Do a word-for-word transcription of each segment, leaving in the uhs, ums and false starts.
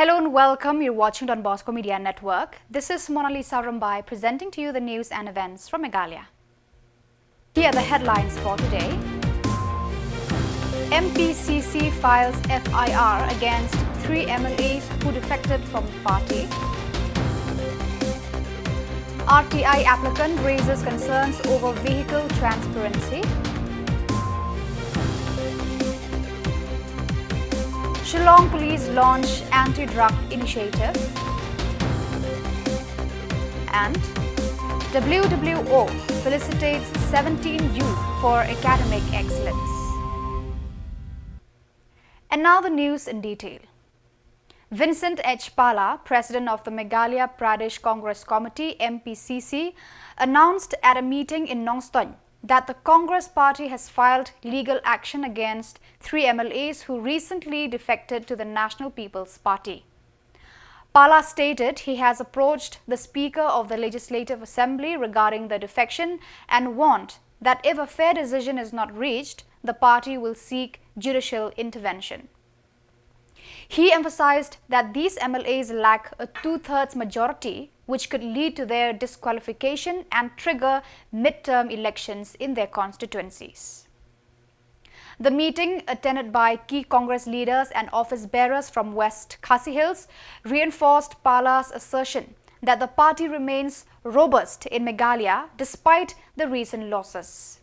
Hello and welcome. You're watching Don Bosco Media Network. This is Monalisa Rumbai presenting to you the news and events from Meghalaya. Here are the headlines for today. M P C C files F I R against three M L As who defected from the party. R T I applicant raises concerns over vehicle transparency. Shillong Police launch anti-drug initiative. And W W O felicitates seventeen youth for academic excellence. And now the news in detail. Vincent H Pala, president of the Meghalaya Pradesh Congress Committee, M P C C, announced at a meeting in Nongstoin that the Congress party has filed legal action against three M L As who recently defected to the National People's Party. Pala stated he has approached the Speaker of the Legislative Assembly regarding the defection and warned that if a fair decision is not reached, the party will seek judicial intervention. He emphasized that these M L As lack a two-thirds majority, which could lead to their disqualification and trigger mid-term elections in their constituencies. The meeting, attended by key Congress leaders and office bearers from West Khasi Hills, reinforced Pala's assertion that the party remains robust in Meghalaya despite the recent losses.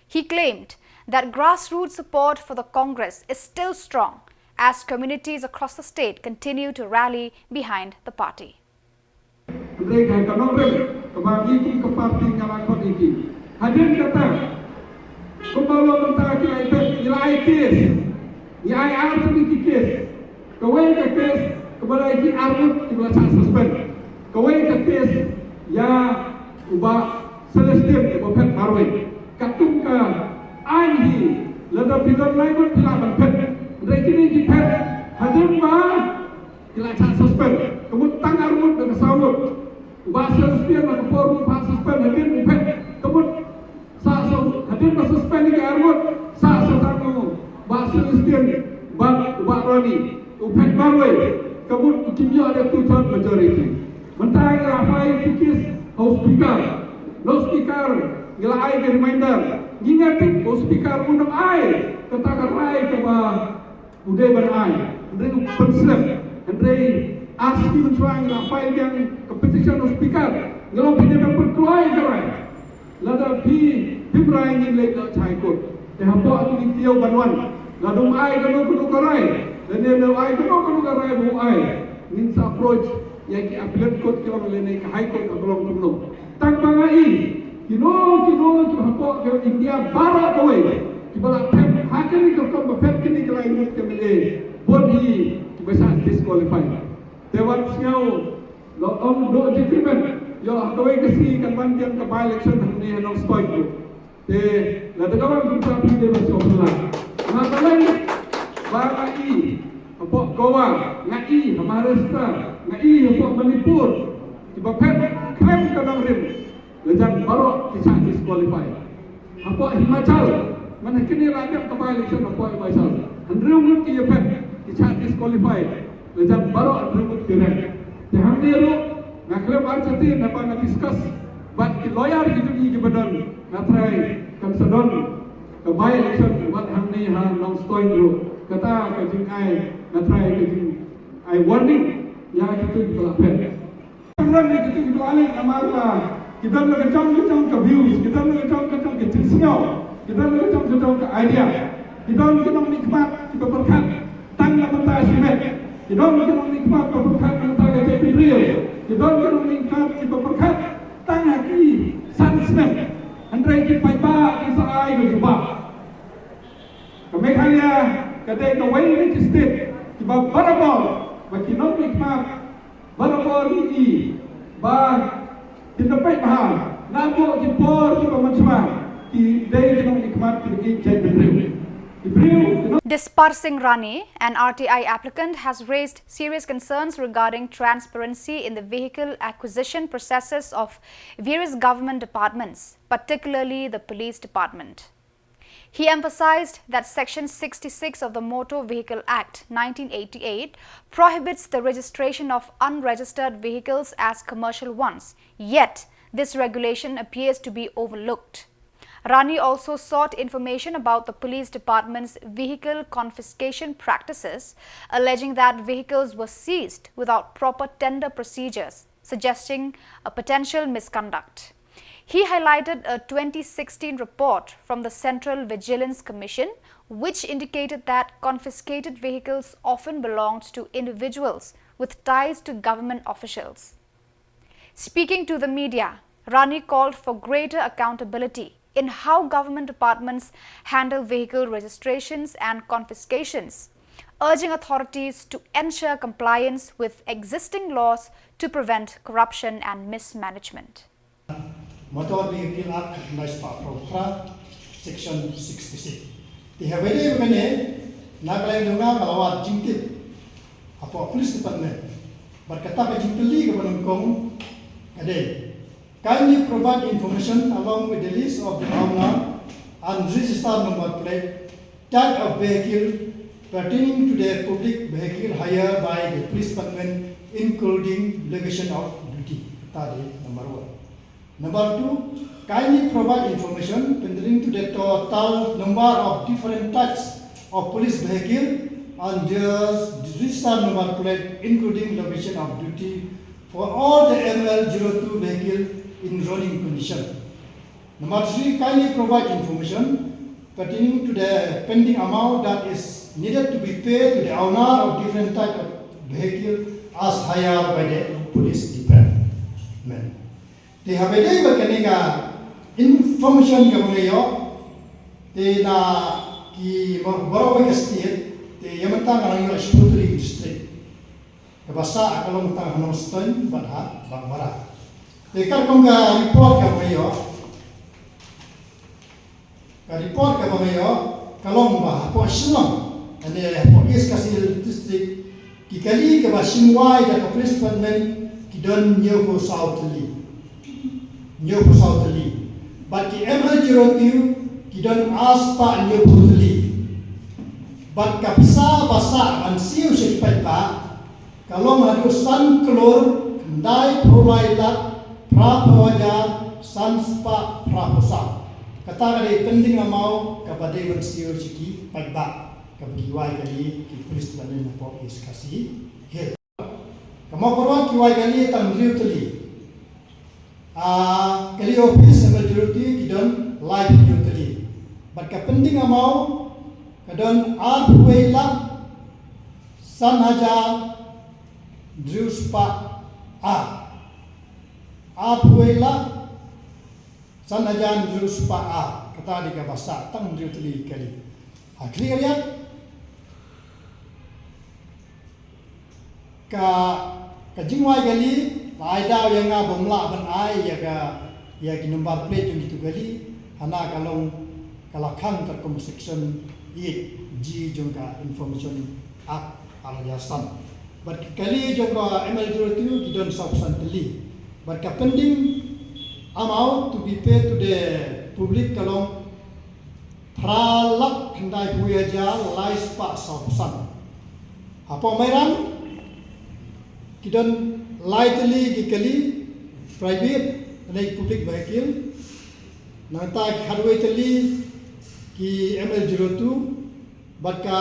He claimed that grassroots support for the Congress is still strong as communities across the state continue to rally behind the party. Hynrei ka nongrim kaba ngi ki ka party nga la khot ïa ki. Hadien kata, kumba long mynta ki ai peit, ngi la ai case. Ngi ai ar tylli ki case. Kawei ka case kaba dei ki arngut kiba la shah suspend. Kawei ka case ïa u Bah Celestine uba phet marwei. Katkum ka aiñ hi lada phi don lai ngut phi lah ban phet. Hynrei kine ki phet hadien ba ki la shah suspend. Ka mut tang arngut na ka saw ngut. U Bah Celestine na ka por u phah suspend hadien u phet. Ka mut sa, sa hadien ba suspend ïa ki arngut, sa sa tang u Bah Celestine bad u Bah Ronnie u phet marwei. Ka mut u kim ïoh da two third majority. Mynta ngi la file ki case ha u speaker. Na u speaker ngi la ai ka reminder. Ngi nga tip u speaker un ym ai kata ka rai kaba u dei ban ai, hynrei u pynslem. Hynrei ar sngi mynshuwa ngi la file biang ka petition ha u speaker. Ngi long phi dei ban pynkloi ka rai. Lada phi phim rai ngin leit noh sha High Court. Te hapoh kine ki taïew ban wan, lada um ai kano kano ka rai, lane lada u ai kano kano ka rai ba u ai, ngin sa approach ïa ki appellate court ki long lane ka High Court haba long kumno. Tang ba nga i kino kino ki hapoh ka India baroh kawei kiba la phet ha kane ka rukom ba phet kine ki lai ngut ki M L A, bun hi kiba shah disqualify. Te wat sngew la ong duk jingkyrmen, ïoh ha kawei ka sngi kan wan biang ka by election hangne ha Nongstoiñ ruh. Te lada ka wan kumta phi dei ban sngewphylla. Nga kylleiñ ba nga i hapoh Goa, nga i ha Maharashtra, nga i hapoh Manipur, kiba phet khlem ka nongrim, la jan baroh ki shah disqualify. Hapoh Himachal, man ha kine la dep ka by election hapoh Himachal, hynriew ngut ki ïaphet ki shah disqualify, la jan baroh hynriew ngut ki rem. Te hangne ruh nga khlem artatien haba nga discuss bad ki lawyer ki jong ngi kiba don, nga trai kan sa don ka by election wat hangne ha Nongstoiñ ruh. Kata ka jingai, nga trai ka jingai warning ïa kito kiba la phet. Kynrang ïa kito kiba la leit namar ba ki don la ka jong ka jong ka views, ki don la ka jong ka jong ka jingsngew, ki don la ka jong ka jong ka idea. Ki don ki nongmihkhmat kiba pyrkhat tang na bynta shimet. Ki don ki nongmihkhmat ba pyrkhat na bynta ka jaitbynriew. Ki don ki nongmihkhmat kiba pyrkhat tang ha ki san snem. Hynrei ki paidbah ki sa ai ka jubab. Ka Meghalaya ka dei kawei na ki state kiba barabor ba ki nongmihkhmat barabor ki i ba kin da peit bha na ka bor ki por kiba mynshuwa ki dei ki nongmihkhmat kiba ïeit jaitbynriew. Ki briew ki nong- Dispar Singh Rane, an R T I applicant, has raised serious concerns regarding transparency in the vehicle acquisition processes of various government departments, particularly the police department. He emphasized that Section sixty-six of the Motor Vehicle Act nineteen eighty-eight prohibits the registration of unregistered vehicles as commercial ones, yet this regulation appears to be overlooked. Rani also sought information about the police department's vehicle confiscation practices, alleging that vehicles were seized without proper tender procedures, suggesting a potential misconduct. He highlighted a twenty sixteen report from the Central Vigilance Commission, which indicated that confiscated vehicles often belonged to individuals with ties to government officials. Speaking to the media, Rani called for greater accountability in how government departments handle vehicle registrations and confiscations, urging authorities to ensure compliance with existing laws to prevent corruption and mismanagement. Motor Vehicle Act khatkhyndai spah phra, Section sixty-six. Te ha kaba ïadei bad kane, na ka liang jong nga nga la wad jingtip hapoh Police Department. Bad kata ka jingkylli kaba nyngkong ka dei, kindly provide information along with the list of the owner and register number plate, type of vehicle pertaining to the public vehicle hire by the Police Department, including location of duty. Kata dei number one. Number two, kindly provide information pertaining to the total number of different types of police vehicle and their register number plate, including location of duty, for all the M L zero two vehicle in running condition. Number three, kindly provide information pertaining to the pending amount that is needed to be paid to the owner of different type of vehicle as hired by the police department. Te ha kaba ïadei bad kane ka information kaba nga ïoh, te na ki baroh kawei ka state, te ïa mynta nga la ïoh shiphew tylli ki district. Kaba sah ka long tang ha Nongstoiñ bad ha Bangbara. Te katkum ka report kaba nga ïoh, ka report kaba nga ïoh ka long ba hapoh Shillong, lane hapoh East Khasi Hills District, ki kali kiba shim wai da ka Police Department ki don hynñiewphew saw tylli. Hynñiewphew saw tylli. Bad ki M L zero two ki don ar spah hynñiewphew tylli. Bad ka pisa ba sah ban siew sha ki paidbah ka long haduh san klur khyndaiphew lai lak phraphew hajar san spah phraphew saw. Kata ka dei pending amount kaba dei ban siew sha ki paidbah kaba ki wai kali ki Police Department hapoh East Khasi Hills. Ka Mawkyrwat ki wai kali tang hynriew tylli. Ah, kali office M L zero two ki don laiphew hynñiew tylli. Bad ka pending amount ka don arphew wei lak san hajar hynriew spah ar. Arphew wei lak san hajar hynriew spah ar. Kata dei kaba sah tang hynriew tylli kali. Ha Khliehriat ka, ka jingwai kali la ai daw ïa nga ba ym lah ban ai ïa ka, ïa ki number plate jong kitu kali. Hana ka long ka la khang katkum Section eight G jong ka Information Act ar hajar san. Bad ki kali jong ka M L zero two ki don sawphew san tylli. Bad ka pending amount to be paid to the public ka long phra lak khyndaiphew wei hajar lai spah sawphew san. Hapoh Mairang ki don lai tylli ki kali private lane public vehicle. Nangta ki khatwei tylli ki M L zero two. Bad ka,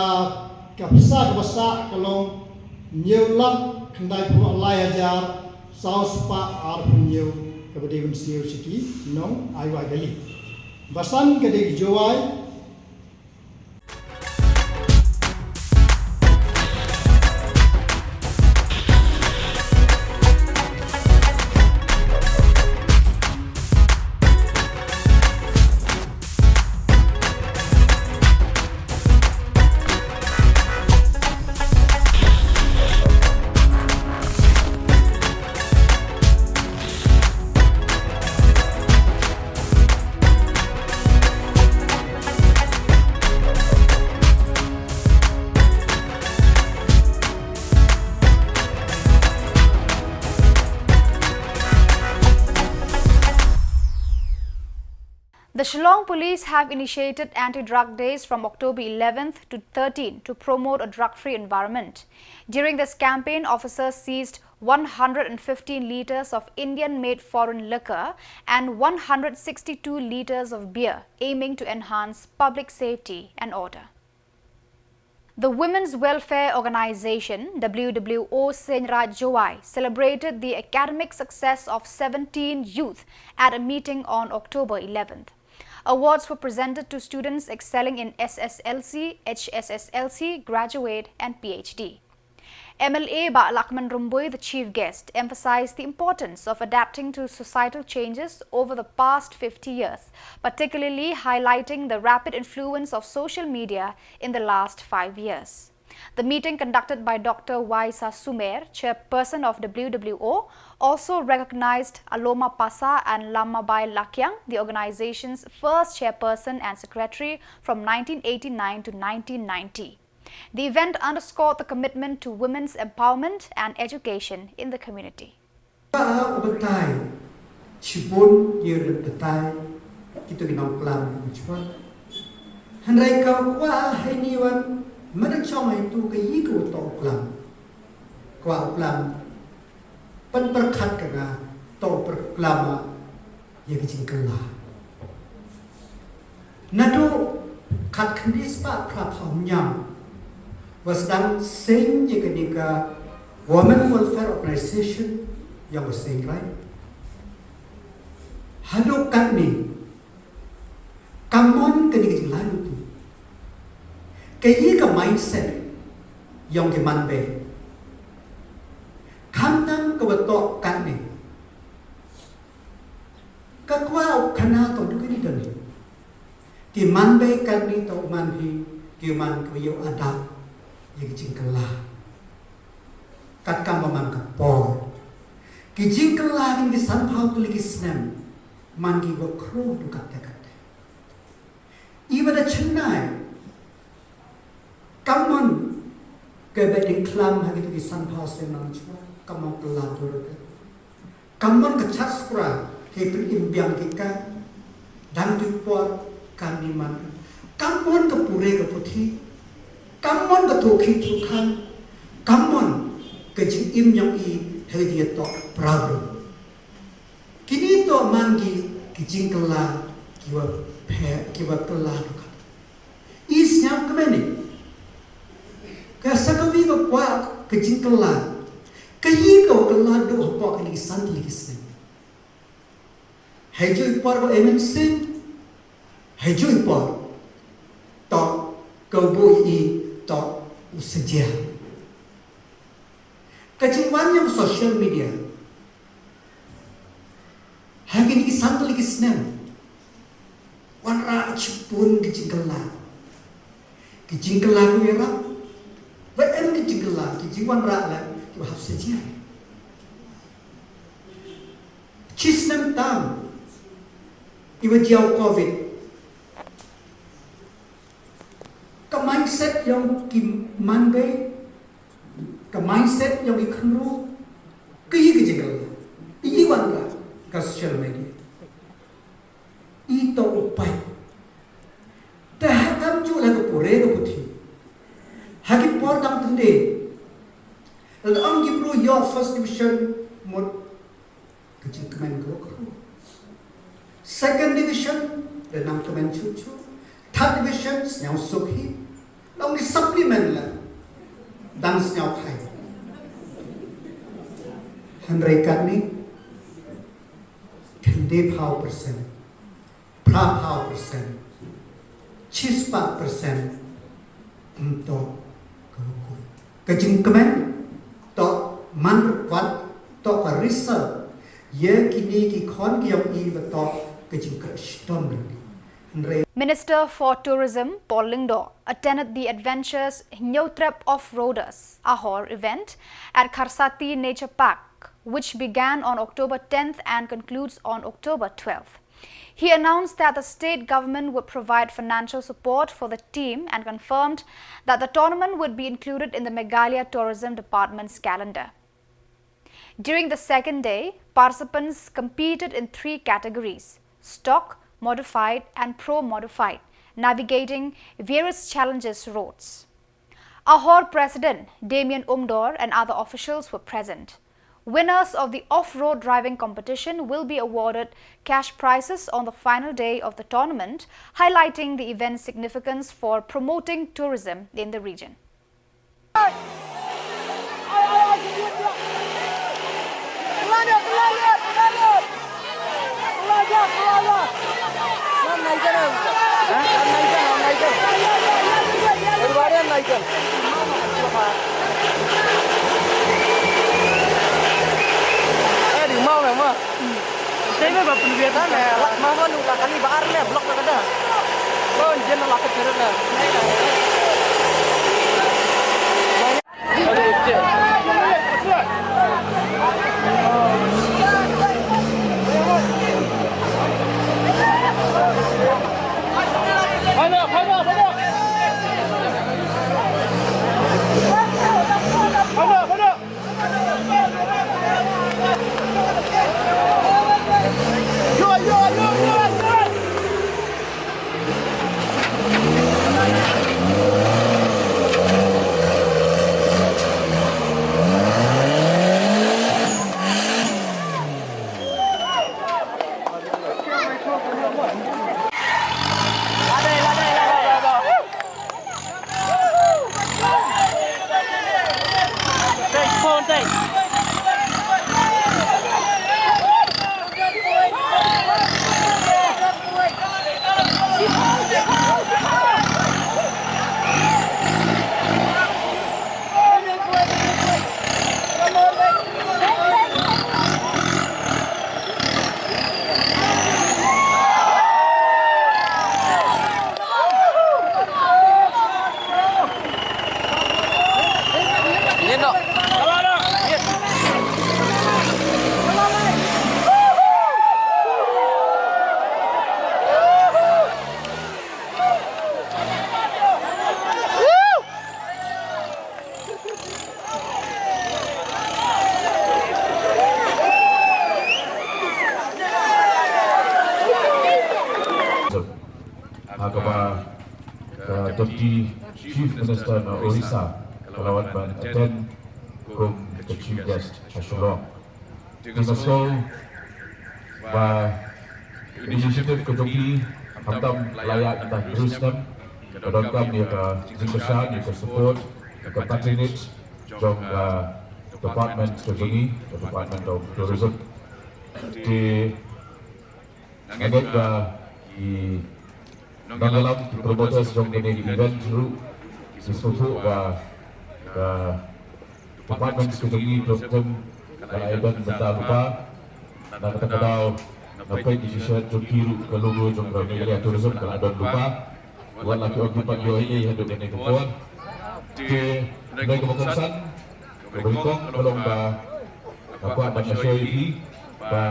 ka pisa kaba sah ka long hynñiew lak khyndaiphew lai hajar saw spah arphew hynñiew kaba dei ban siew sha ki nong ai wai kali. Ba san ka dei ki Jowai. The Shillong Police have initiated anti-drug days from October eleventh to thirteenth to promote a drug-free environment. During this campaign, officers seized one hundred and fifteen litres of Indian-made foreign liquor and one hundred sixty-two litres of beer, aiming to enhance public safety and order. The Women's Welfare Organisation, W W O, Seiñraij Jowai celebrated the academic success of seventeen youth at a meeting on October eleventh. Awards were presented to students excelling in S S L C, H S S L C, graduate, and P H D. M L A Bah Lahkmen Rymbui, the chief guest, emphasized the importance of adapting to societal changes over the past fifty years, particularly highlighting the rapid influence of social media in the last five years. The meeting, conducted by Doctor Waisa Sumer, chairperson of W W O, also recognized Aloma Pasa and Lamabai Lakiang, the organization's first chairperson and secretary from nineteen eighty-nine to nineteen ninety. The event underscored the commitment to women's empowerment and education in the community. Kwah u batai, shibun ïa u batai, kito ki nongklam u chwa. Hynrei ka kwah ha ine i wan, mynta chong ha itu ka ïa ka u to u klam. Kwah u klam, pynpyrkhat ka nga, to u pyrklam ïa ka jingkylla. Naduh khatkhyndai spah phra phew hynñiew, wa sdang seng ïa kane ka Women Welfare Organization, ïa ka Seiñraij. Haduh katne, ka mon kane ka jinglai luti. Ka ïa ka mindset, ïa ki manbei. Khamtam ka wa toh katne. Ka kwah u khana to du kini dani. Ki manbei katne to man hi, ki man ki ïa u adap, ïa ki jingkylla. Katkam ba man ka por. Ki jingkylla kini ki sanphew tylli ki snem, man ki wa khruh du katta katta. I wa da chennai, kam mon ka ba ding klam ha kito ki sanphew snem nang chwa, kam mon kylla dur ka. Kam mon ka chat skra, ki pynimbiang ki ka, dang tu por, kam ni man. Kam mon ka pure ka puthi, kam mon ka thukhi thukhan, kam mon ka jingim ïong i, ha ki jingïatoh prabu. Kini to man ki, ki jingkylla, ki wa phe, ki wa kylla duka. I sñiaw kmen i. Ka sa ka wi ka kwah ka jingkylla. Ka ïa ka wa kylla duh hapoh kini ki san tylli ki snem. Hei ju i por wa M N C. Hei ju i por. To ka u bu i to u sejia. Ka jingwan ïa u social media. Ha kini ki san tylli ki snem. Wanrah shibun ki jingkylla. Ki jingkylla ki ïarap. Wa em ki jingkylla, ki jingwanrah la, ki wa hap sejia. Shi snem tam. I wa jia u covid. Ka mindset ïong ki manbei, ka mindset ïong ki khynroo, ka ïa ka jingkylla, i wan ka, ka social media. I to u pait. Te ha kam ju la ka pure ka puthi. Ha ki por dang tynde. La ong ki bru ïoh first division mut ka jingkmen ka wa khruh. Second division, da nang kmen chuh chuh. Third division, sñiaw suk hi. Long ki supplement la. Dang sñiaw khai. Hynrei katni, khyndai phew percent. Phra phew percent. Shispah percent. Ym to ka wa khruh. Ka jingkmen, to man kwat, to ka result. Ïa kini ki khon ki ïong i wa to ka jingkyrkhu shitom ri. Hynrei Minister for Tourism, Paul Lyngdoh, attended the Adventures Hynñiewtrep Off-Roaders, Ahor event at Kharsati Nature Park, which began on October tenth and concludes on October twelfth. He announced that the state government would provide financial support for the team and confirmed that the tournament would be included in the Meghalaya Tourism Department's calendar. During the second day, participants competed in three categories: stock, modified and pro-modified, navigating various challenges roads. AHOR President Damian Umdor and other officials were present. Winners of the off-road driving competition will be awarded cash prizes on the final day of the tournament, highlighting the event's significance for promoting tourism in the region. Ha kaba ka Deputy Chief Minister na Orissa ka la wan ban attend kum ka chief guest ha Shillong. Te nga sngew ba initiative ka jong ki khamtam la ïaid mynta hynriew snem, ka donkam ïa ka jingkyrshan, ïa ka support, ïa ka patronage jong ka department ka jong ngi, ka Department of Tourism. Te nga ngeit ba ki nongïalam, ki promoters jong kane ka event ruh ki sngewthuh ba ka department ka jong ngi, Tourism, ka la ai ban bynta lypa. Na kata ka daw nga peit ïa ki shirt jong ki ruh, ka logo jong ka Meghalaya Tourism ka la don lypa. Wat la ki ong ki pat ïoh ei ei haduh kane ka por. Te kane kaba kongsan kaba nyngkong ka long ba nga kwah ban ïashoi ïa phi ba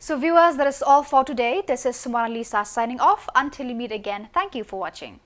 So viewers, that is all for today. This is Sumarna Lisa signing off. Until we meet again, thank you for watching.